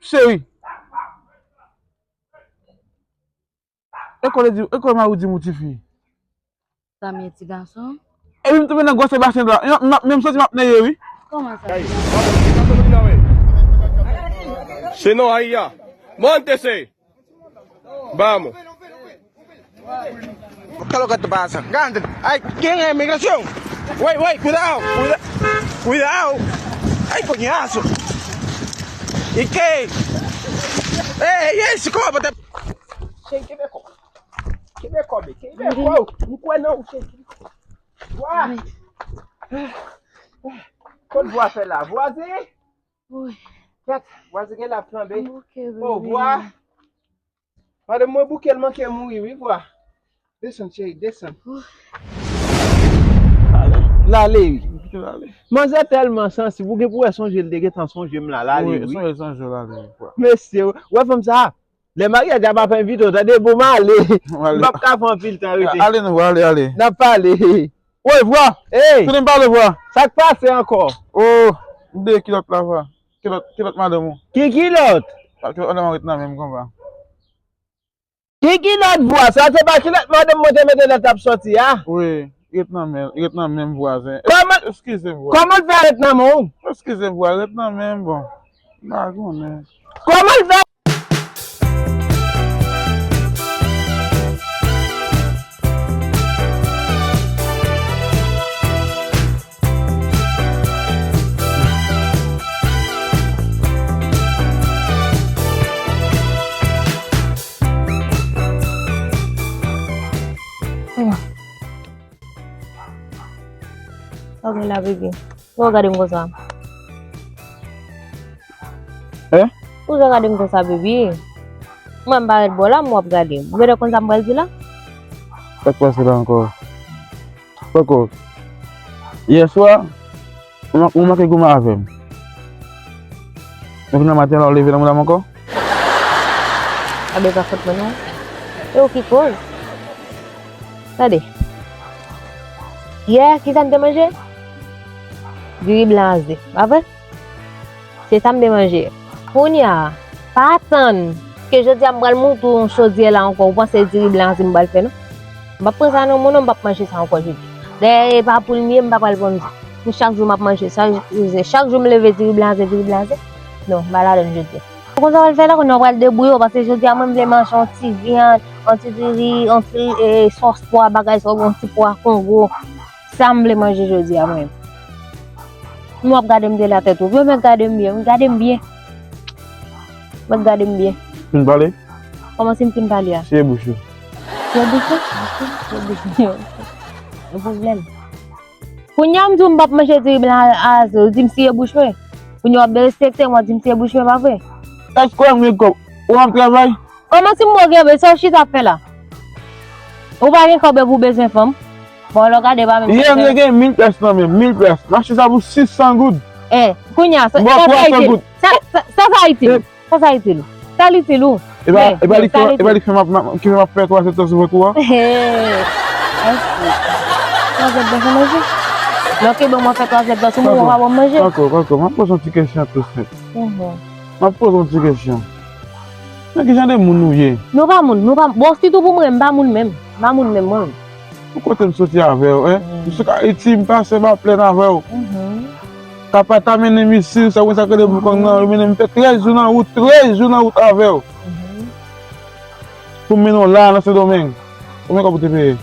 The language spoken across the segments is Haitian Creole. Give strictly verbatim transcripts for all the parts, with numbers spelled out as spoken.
Cheri. E kò li di, e kò mari w di m ou tifi. Sa m ye ti gason? Epi m tonbe nan gwòs Sebastien la. M ap, menm santi m ap neye, wi. Kòman sa? Se non, aya. Montese. Vamos. Coloca tu pasa. Grande. Ay, ¿quién es migración? Wey, wey, cuidado, cuida-, cuidado. Ay, coñazo. ¿Y qué? Ey, ey, se cómo te... Che, kenbe kò. Kenbe kò, be. Kenbe kò. M kwè nan ou, che. Vwa. Kot vwa fè la? Vwazen? Wi. Kèt, vwazen gen la flanbe. Oh, vwa. Madanm mwen bouke l manke mouri, wi, vwa. Desann, cheri, desann. L ale, wi. Manzè tèlman sansib, ou gen pou wè sonje l te gentan sonje m la, l ale, wi. Sonje, sonje l ale, wi, vwa. Mesye, ou wè fanm sa? Lè maryaj la, m ap envite w, tande, bon, m ale. M p ap ka fè anpil tan rete. Ale nou, ale, ale. N ap pale. Woy, vwa! Ey! Tounen m pale, vwa! Sa k pase ankò? Oh, m bliye kilòt la, vwa. Kilòt, kilòt madanm ou. Ki kilòt? Kilòt madanm ou ret nan men m konpa. Ki kilòt, vwa? Sa se pa kilòt madanm mwen te mete lè t ap sòti a? Wi, ret nan men, ret nan men m, vwazen. Kòman, eskize m, vwa. Kòman l fè ret nan men w? Eskize m, vwa, ret nan men m, bon. M pa konnen. Kòman l fè? Sa w gen la, bebe? Sa w gade m konsa? Hein? Ou sa gade m konsa, bebe? Mwen, m parèt bò la, m w ap gade m. Ou genlè konn sa m pral di la? Sa k pase la ankò? Poko. Yè swa, ou man-, ou manke goumen avè m. Donk, nan maten la, ou leve nan mouda m ankò? Abe, pa fòt mwen, non. E ou ki koz? Tande. Yè, kisa n te manje? Diri blan a ze, pa vre? Se sa m te manje. Kounye a, pa atann ke jodi a m pral montre w yon chodyè la ankò, ou panse diri blan a ze m pral fè, non? M p ap pran sa non, mon non, m p ap manje sa ankò jodi. Dayè, e pa poul m ye, m pa pral vann pou chak jou m ap manje sa, chak jou m leve diri blan a ze, diri blan a ze. Non, m pa ladann jodi a. Ou konn sa w pral fè la, kounye a w pral debouye w, paske jodi a mwen m vle manje yon ti vyann, yon ti diri, yon ti, e, sòs pwa, bagay sa, yon ti pwa kongo. Sa m vle manje jodi a mwen. M w ap gade m de la tèt ou. Yo, mèt gade m byen, wi, gade m byen. Mèt gade m byen. Fin pale? Kòman si m fin pale a? Siye bouch ou. Siye bouch ou? Ok, siye bouch ou. Yon pwoblèm. Kounye a m di w m p ap manje diri blan a, a ze, ou di m siye bouch mwen. Kounye a w ap derespekte m, w ap di m siye bouch mwen, pa vre? Èske w wè m gen kòb? Ou ap travay? Kòman si m wè w gen, men sa w chita ap fè la? Ou pa gen kòb epi w bezwen fanm? Bon, lè w gade pa menm sa. Yè m te gen mil pyès nan men m, mil pyès. M achte sa pou sis san goud. Eh, kounye a, sa, sa, sa itil? Sa, sa, sa, sa itil? Sa, sa itil ou? Sa l itil ou? E pa, e pa li ki fè, e pa li ki fè m ap, m ap, ki fè m ap fè twa zèt tan sou vant ou a? Hey, èske twa zèt tan fè manje? Lè w kenbe m w ap fè twa zèt tan sou mwen, ou pa ban m manje? Pako, pako, m ap poze yon ti kesyon tou senp. M ap poze yon ti kesyon. Men ki jan de moun nou ye? Nou pa moun, nou pa, bon, sitou pou mwen, m pa moun menm. M pa moun menm, mwen menm. Pou kote m soti avè w, en? M sot Ayiti, m pase ba plèn avè w. Kapata mennen m isit, sa konn sa k rele Boukong nan, yo mennen m fè trèz jou nan wout, trèz jou nan wout avè w. Pou m mennen w la, nan Sendomeng. Konbyen kòb ou te peye?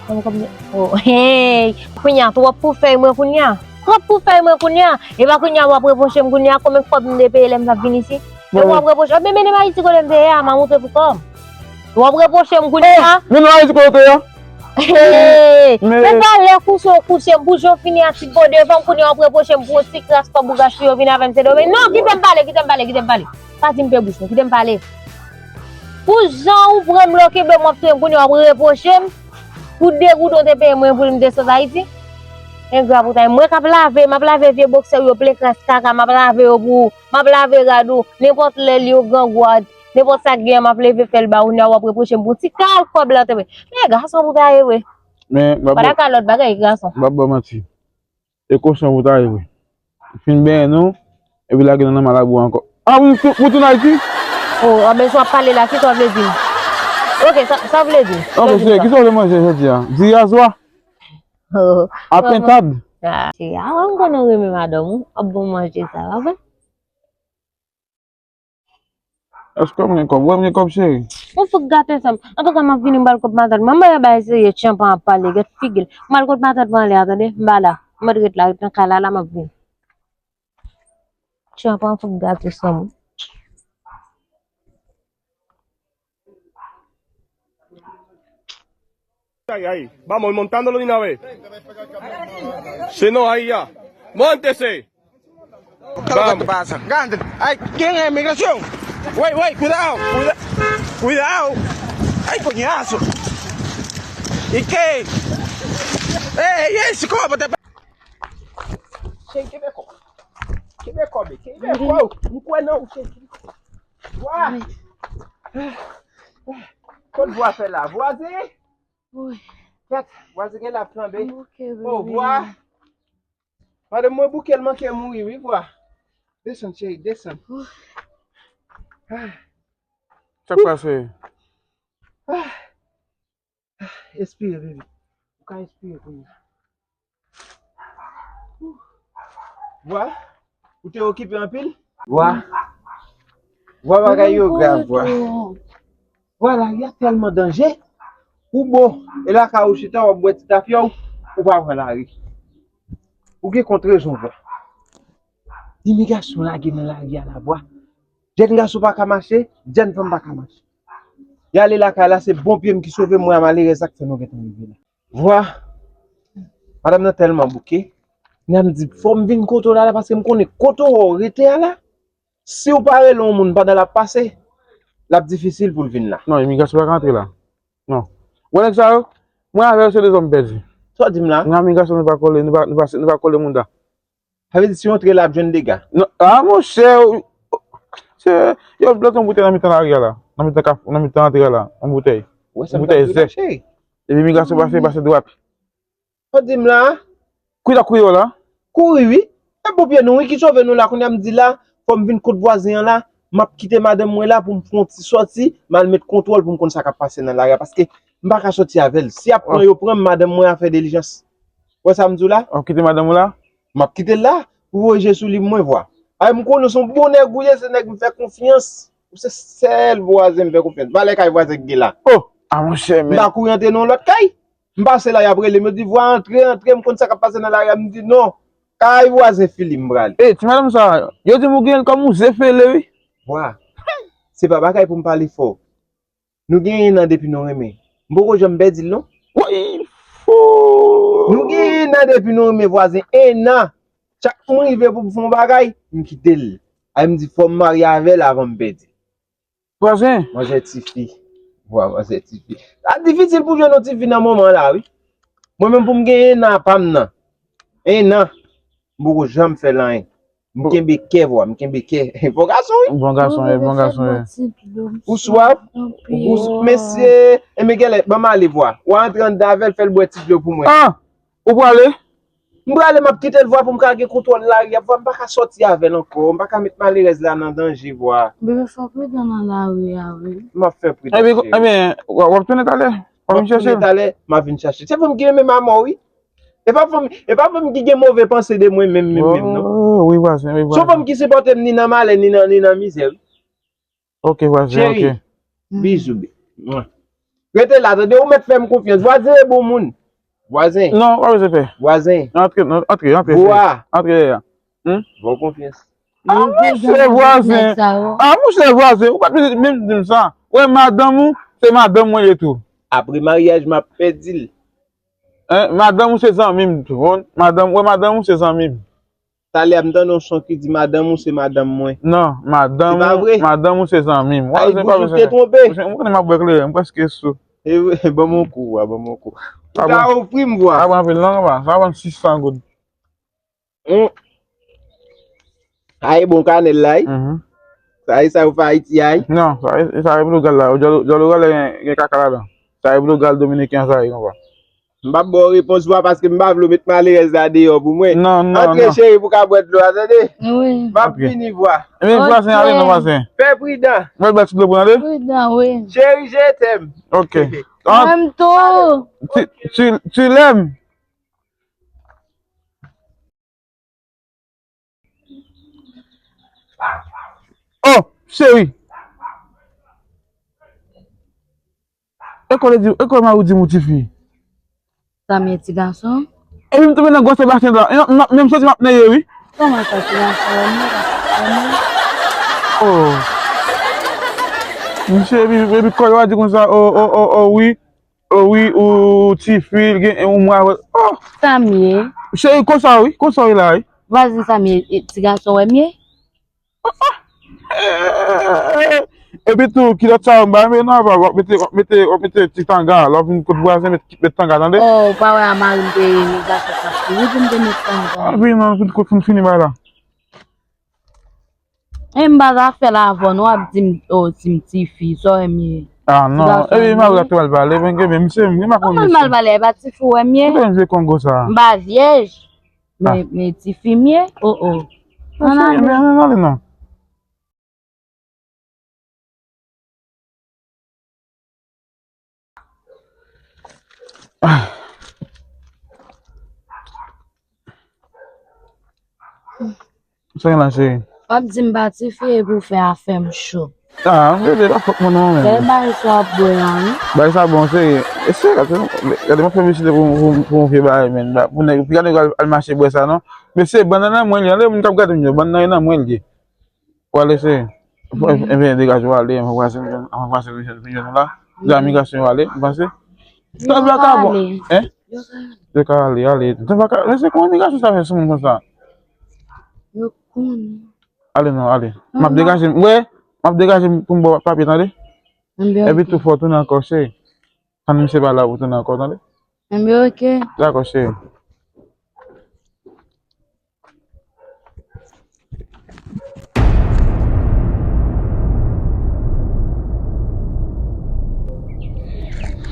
Konbyen kòb m te, oh, hey! Kounye a, twòp pou fèy mwen kounye a. Twòp pou fèy mwen kounye a. E pa kounye a w ap repwoche m kounye a, konbyen kòb m te peye lè m t ap vin isit? E w ap repwoche, ebyen mennen m Ayiti kote m te ye a, m a montre pou kò m. W ap repwoche m kounye a. Men nou al di kote a. Hey! Men pa lè kouche w kouche m, pou jan w fini ak ti po devan m, kounye a w ap repwoche m pou yon ti kras kòb ou gaspiye w vin avè m Sendomeng. Non, kite m pale, kite m pale, kite m pale. Pa di m pe bouch mwen, kite m pale. Pou jan ou pran m lè w kenbe m w ap touye m, kounye a w ap repwoche m pou de goud w te peye mwen pou m te sot Ayiti. Engra pou ta ye. Mwen k ap lave, m ap lave vye boksè w yo plen kras kaka, m ap lave yo pou ou, m ap lave rad ou, nenpòt lè li yo grangou a, nenpòt sa k genyen m ap leve fè l ba ou, kounye a w ap repwoche m pou ti kal kòb la te peye. Men gason pou ta ye vre. Men, m ap ba w, pa ta ka lòt bagay, gason. M ap ba w manti. E kochon pou ta ye vre. Fin benyen nou, epi lage nou nan malabou ankò. Ah, pou, pou, pou tounen Ayiti? Oh, a, men sa w ap pale la, kisa w vle di? Ok, sa, sa w vle di? Ok, cheri, kisa w vle manje jodi a? Diri a swa? Oh, a pentad? Ah, cheri, a, m konnen w renmen madanm ou, w ap bon manje sa, pa vre? Èske m gen kòb? Wè m gen kòb, cheri. Ou fout gate sa. Antouka, m ap vini, m pral kot matant mwen. M bay bay serye, tchanpan ap pale, gèt figi l. M pral kot matant mwen ale a, tande? M pa la. M mèt ret la, ret nan kay la, la m ap vini. Tchanpan fout gate sa, mwen. Ay, ay, vamos, montando lo de una vez. Si no, ahí ya. Móntese. Vamos. Ay, ¿quién es migración? Wey, wey, cuidado, cuida-, cuidado. Ay, coñazo. ¿Y qué? Ey, ey, ey, ¿cómo te... Kenbe kò. Kenbe kò, kenbe kò. M kwè nan ou, cheri. Vwa. Kot vwa fè la? Vwazen? Wi. Kèt, vwazen gen la flanbe. Oh, vwa. Madanm mwen bouke l manke mouri, wi, vwa. Desann, cheri, desann. Sa k pase? Espire, bebe. Ou ka espire kounye a. Vwa, ou te okipe anpil? Vwa. Vwa, bagay yo grav, vwa. Vwa, lari a tèlman danje. Ou bon, e lakay ou chita, w ap bwè ti tafya w, ou pa pran lari. Ou gen kont rezon, vwa. Imigrasyon lage nan lari a la, vwa. Jèn gason pa ka mache, jèn fanm pa ka mache. Y ale lakay la, se bon pye m ki sove mwen a malerèz sa k fè nou gentan rive la. Vwa, madanm nan tèlman bouke, m di, fò m vin kote w la, la, paske m konnen kote w rete a la, si w pa rele yon moun pandan l ap pase, l ap difisil pou l vin la. Non, imigrasyon pa ka antre la. Non. Ou wè nèg sa yo? Mwen avè yo se de zòm pèdi. Sa w di m la? Nou imigrasyon nou pa kole, nou pa, nou pa, nou pa kole moun la. Sa vle di si w antre la ap jwenn dega. Non, a monchè, se, yo blòk yon boutèy nan mitan lari a la. Nan mitan kaf-, nan mitan antre a la, yon boutèy. Yon boutèy zè. Epi imigrasyon pase, pase dwat. Sa w di m la? Kouri la, kouri yo la. Kouri wi. E bon pye nou wi ki sove nou la, kounye a m di la, fò m vin kot vwazen an la, m ap kite madanm mwen la pou m fè yon ti sòti, m al met kontwòl pou m konn sa k ap pase nan lari a, paske m pa ka sòti avè l. Si y ap pran yo pran m, madanm mwen a fè delijans. Wè sa m di w la? W ap kite madanm ou la? M ap kite l la, pou voye je sou li pou mwen vwa. Ay, m konnen w se yon bon nèg ou ye, se nèg m fè konfyans. Ou se sèl vwazen m fè konfyans. Valè kay vwazen k gen la. Oh! A monchè, men. M pa kouri antre nan yon lòt kay. M pase la, y ap rele m, yo di, vwa, antre, antre, m konn sa k ap pase nan lari a, m di, non. Kay vwazen Fili m prale. E, ti madanm sa, yo di m ou gen l kòm yon ze fele, wi. Vwa, se pa bagay pou m pale fò. Nou gen en an depi nou renmen. M poko janm pèdi l non. Woy, fo. Nou gen en an depi nou renmen vwazen, en an. Chak mwen rive pou m fè yon bagay, m kite l. Ay m di fò m marye avè l avan m pèdi l. Vwazen. Manzè tifi. Vwa manzè tifi. Sa difisil pou jwenn yon tifi nan moman la wi. Mwen menm pou m gen en an pa m nan. En an. M poko janm fè l anyen. M kenbe kè vwa, m kenbe kè. Bon gason wi. Bon gason wi, bon gason wi. Ou swaf? Ou s-, mesye, enben genlè, ban m ale vwa. W a antre anndan avè l, fè l bwè ti dlo pou mwen. Ah! Ou prale? M prale, m ap kite l vwa pou m ka gen kontwòl lari a vwa, m pa ka sòti avè l ankò, m pa ka met malerèz la nan danje vwa. Bebe, fò w pridan nan lari a wi. M ap fè pridan cheri. Ebyen, w ap tounen talè? W ap vin chèche l? M ap tounen talè, m ap vin chache. Se fanm ki renmen m a mò wi. E pa fanm, e pa fanm ki gen move panse de mwen menm, menm, menm, non. Oh, wi, vwazen, wi, vwazen. Se yon fanm ki sipòte m ni nan malè, ni nan, ni nan mizè, wi. Ok, vwazen, ok. Cheri, bizou, bi-, mwen. Rete la, tande, ou mèt fè m konfyans. Vwazen e bon moun. Vwazen. Non, pa bezwen pè. Vwazen. Antre, non, antre, antre, cheri. Vwa. Antre, ya. Hmm? Fè w konfyans. Ah, monchè vwazen. Ah, monchè vwazen, ou pa t bezwen menm di m sa. Wè, madanm ou, se madanm mwen li ye tou. Apre maryaj, m ap pèdi l. Hein, madanm ou se zanmi m tou, bon? Madanm, wè, madanm ou se zanmi m. Talè a m tande yon son ki di madanm ou se madanm mwen. Non, madanm ou, madanm ou se zanmi m. Ay, bouch ou te twonpe. Mwen konnen m ap bwè kleren, m prèske sou. E, e, ban m yon kou, wa, ban m yon kou. Ou ka ofri m, vwa. Sa pran anpil non, papa. Sa pran sis san goud. Hum. Sa e bon kanèl la, wi. Mhm. Sa e sa yo fè Ayiti a, wi. Non, sa e, sa e djòl ougan la. Djòl, djòl ougan la gen, gen kaka ladan. Sa e djòl ougan dominiken sa e konsa. M p ap ba w repons, vwa, paske m pa vle w met malerèz la deyò pou mwen. Non, non, non. Antre, cheri, pou w ka bwè dlo a, tande? Wi. M ap vini, vwa. Ebyen, vwazen, ale non, vwazen. Fè pridan. Mwen ba ti dlo pou w, tande? Pridan, wi. Cheri, je t'aime. Ok. Mwen tou. Tu, tu, tu l'aimes? Oh, cheri. E kò li di, e kò mari w di m ou tifi. Sa m ye ti gason? Epi m tonbe nan gwòs Sebastyen la. E m ap, m ap, menm santi m ap neye, wi. Kòman sa ti gason? Wè m, wè m. Oh. Misye, epi, epi kò yo a di konsa, oh, oh, oh, oh, wi. Oh wi, ou tifi, l gen yon mwa. Oh! Sa m ye? Cheri, konsa wi, konsa wi la wi. Vwazen, sa m ye? E, ti gason wè m ye? Epi tou, kilòt sa yo m pa renmen non, apa, w ap mete, w ap mete, w ap mete ti tanga, lè w vin kot vwazen, met, met tanga, tande? Oh, ou pa wè a mari m te ye, nèg la fè sa pou ou pou m te met tanga. Epi non, fin, fin fini bay la. E m pa zafè la avè w non, w ap di m, oh, si m tifi, sa w wè m ye? Ah non, epi mari w ap te mal pale, men gen men misye, m pa konn misye. Kòman m mal pale, e pa tifi w wè m ye? Ou konn vye Kongo sa. M pa vyèj, men, men tifi m ye, oh, oh. Ann ale. Ann ale non. Sa gen la, cheri? W ap di m pa tifi epi w fè afè m cho. Ah, bebe, pa fòt mwen non, men. Gade bagay sa w ap bwè a, wi. Bagay sa bon, cheri. E se, gade, gade, m ap fè misye pou, pou, pou yon vye bagay, men. Pou nèg, pou nèg al, al mache bwè sa, non. Men se bann nan mwen li, ann moun k ap gade m yo, bann nan nan mwen li ye. W ale, cheri. Ebyen, degaje w ale, anvan vwazen, anvan vwazen vin jwenn, vin jwenn ou la. Jan migrasyon yo ale, m panse. Tan va ka bon. Hein? Yo ka ale, ale. Tan va ka, men se kòman migrasyon sa fè sou moun konsa? Yo konnen. Ale non, ale. M ap degaje m, wè, m ap degaje m pou m ba w papye, tande? Epi tou fò tounen ankò, cheri. Tann misye pa la pou tounen ankò, tande? Ebyen, oke. Dakò, cheri.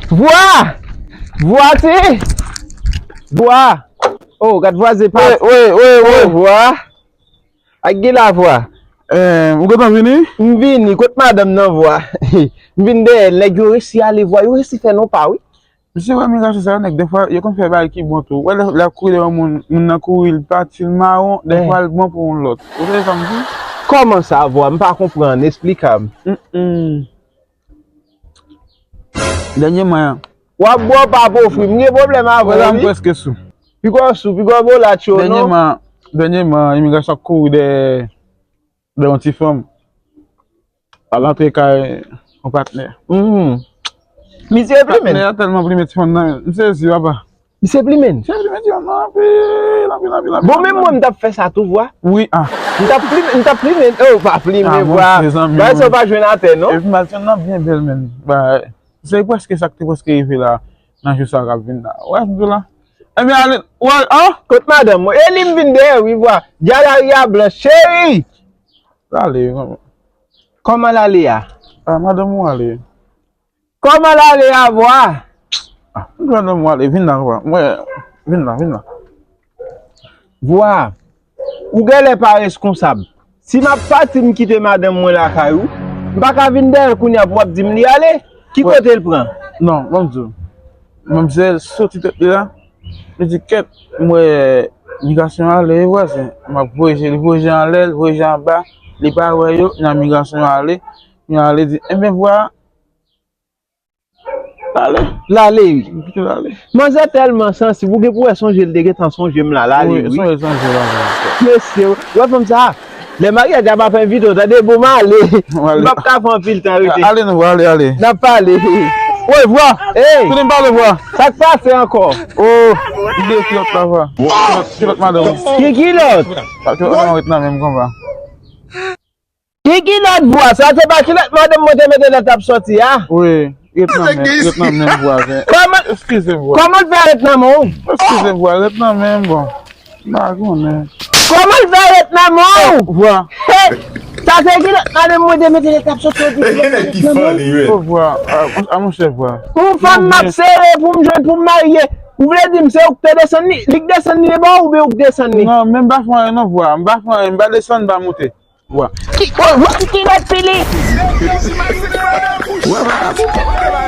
Vwa! Vwa ti! Vwa! Oh, gad vwazen pa. Wi, wi, wi, wi. Oh, vwa! Ak gen la vwa. Eh, ou gentan vini? M vini, kot madanm nan vwa? M vin dèyè, nèg yo resi ale vwa, yo resi fè non pa wi. Misye wè migrasyon sa yo nèg, defwa yo konn fè bagay ki bon tou. Wè lè, lè ap kouri dèyè yon moun, moun nan kouri, li pati, li mawon, defwa li bon pou yon lòt. Ou tande sa m di? Kòman sa vwa? M pa konprann, esplika m. Mm, mm. Dènyèman an. W ap bwè w pa pofri, m gen pwoblèm avè w wi. M prèske sou. Piga w sou, piga w bo la tcho non. Dènyèman, dènyèman, imigrasyon ap kouri dèyè, dèyè yon ti fanm. Al antre kay yon patnè. Mhm. Misye plimen. Patnè a tèlman plimen ti fanm nan, m sezi papa. Misye plimen. Misye plimen ti fanm nan anpil, anpil, anpil, anpil. Bon, menm mwen m t ap fè sa tou vwa. Wi, ah. M t ap plimen, m t ap plimen. Oh, pa plimen vwa. Bagay sa w pa jwenn atè non. Epi m al jwenn nan byen bèl menm. Bay. Se prèske sa k te prèske rive la nan jou sa k ap vin la. Ou wè sa m di w la? Ebyen ale, ou al, an? Kot madanm mwen? E li m vin dèyè wi vwa. Dja lari a blanch, cheri! Lale, kòman? Kòman lale a? Ah, madanm ou ale. Kòman lale a vwa? Ah, madanm ou ale, vin la vwa. Mwen, vin la, vin la. Vwa, ou genlè pa reskonsab. Si m ap pati, m kite madanm mwen lakay ou, m pa ka vin dèyè l kounye a pou w ap di m li ale. Ki kote l pran? Non, ban m di w. Manmzèl soti tèt li la, li di, kèt, m wè migrasyon ale, wi vwazen. M ap voye je, li voye je anlè, li voye je anba, li pa wè yo, nan migrasyon ale, yo ale di, enben vwa, Lale. Lale wi. Kite lale. Manzè tèlman sansib, ou gen pou wè sonje l te gentan sonje m la, lale wi. Sonje l sonje la. Mesye, ou wè fanm sa? Lè maryaj la m ap envite w, tande, bon, m ale. M p ap ka fè anpil tan rete. Ale non, ale, ale. N ap pale. Woy, vwa. Hey. Tounen m pale, vwa. Sa k pase ankò? Oh, m bliye kilòt la, vwa. Kilòt, kilòt madanm. Ki kilòt? Kilòt madanm ret nan men m konpa. Ki kilòt vwa? Sa se pa kilòt madanm mwen te mete lè t ap sòti a? Wi, ret nan men, ret nan men vwa. Kòman, eskize m vwa. Kòman l fè ret nan men w? Eskize m vwa, ret nan men m bon. M pa konnen. Kòman l fè ret nan men w? Vwa. He! Sa se kilòt madanm mwen te mete lè t ap sòti a? Gen nèg ki funny wi. Oh vwa, a, a monchè vwa. Yon fanm m ap sere pou m jwenn pou m marye. Ou vle di m se ou k te desann li? Li k desann li, e ba ou, oubyen ou k desann li? Non, men m pa fè anyen non, vwa. M pa fè anyen, m pa desann, m pa moute. Vwa. Ki, oh, vwa. Ki kilòt pili? Vwa, vwa.